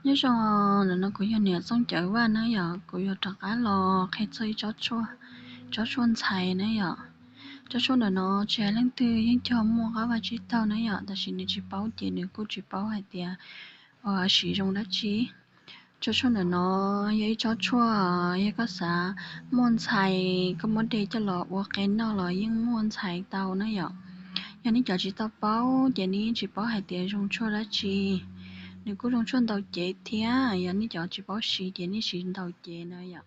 Nyob zoo, ntawm no kuv yog niam Txooj Cawv Vaj na yom, kuv yuav rov qab los qhia txog ib tsob tshuaj, tsob tshuaj ntxhais na yom. Tsob tshuaj ntawm no tsis hais leej twg yeej cog muaj qab vaj tsib taug na yom, tab sis nws tsis paub ces nws kuj tsis paub hais tias siv zoo dab tsi. Tsob tshuaj ntawm no yog ib tsob tshuaj, yog koj xav muaj ntxhais, koj muab de coj los ua qe noj los yeej muaj ntxhais tau na yom. Yog nej cov tsis tau paub ces nej yeej tsis paub hais tias zoo tshuaj dab tsi. Nws kuj zoo tshuaj ntaus cev thiab, yog nej cov tsis paub siv ces nej siv ntaus cev na yom.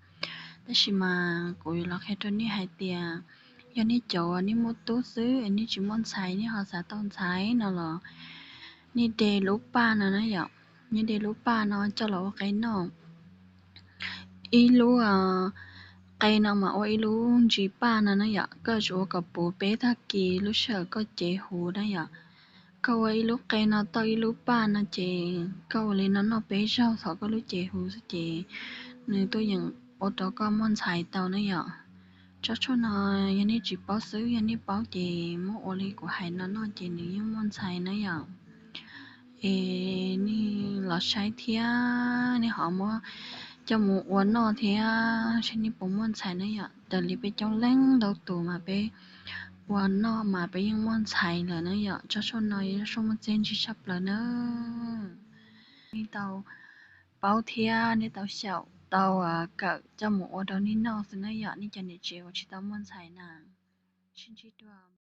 Tab sis mas kuv yuav los qhia rau nej hais tias yog nej cov uas nej muaj tub xwb es nej tsis muaj ntxhais, nej ho xav tau ntxhais no los nej de lub paj no na yom, nej de lub paj no coj los ua qe noj. Ib lub qe no mas ua ib lub ntsis paj no na yom, koj tsuas ua kom puv peb tag kis lub sij hawm koj cev huv na yom. Koj ua ib lub qe no tau ib lub paj no ces koj ua li no noj peb zaug thaum koj lub cev huv xwb ces nws tuaj yeem ua rau koj muaj ntxhais tau na yom. Tsob tshuaj no yog nej tsis paub xwb, yog nej paub ces muab ua li kuv hais no noj ces nws yeej muaj ntxhais na yom. Es nej los saib thiab nej ho muab coj mus ua noj thiab saib nej puas muaj ntxhais na yom. Raws li peb coob leej ntau tus mas peb ua noj mas peb yeej muaj ntxhais lawm na yom. Tsob tshuaj no yog tsob tshuaj muaj txiaj ntsig tshaj plaws na. Nej tau paub thiab nej tau xyaum tau kawm coj mus ua rau nej noj xwb na yom, nej cov niam tsev uas tsis tau muaj ntxhais na. Sib ntsib dua.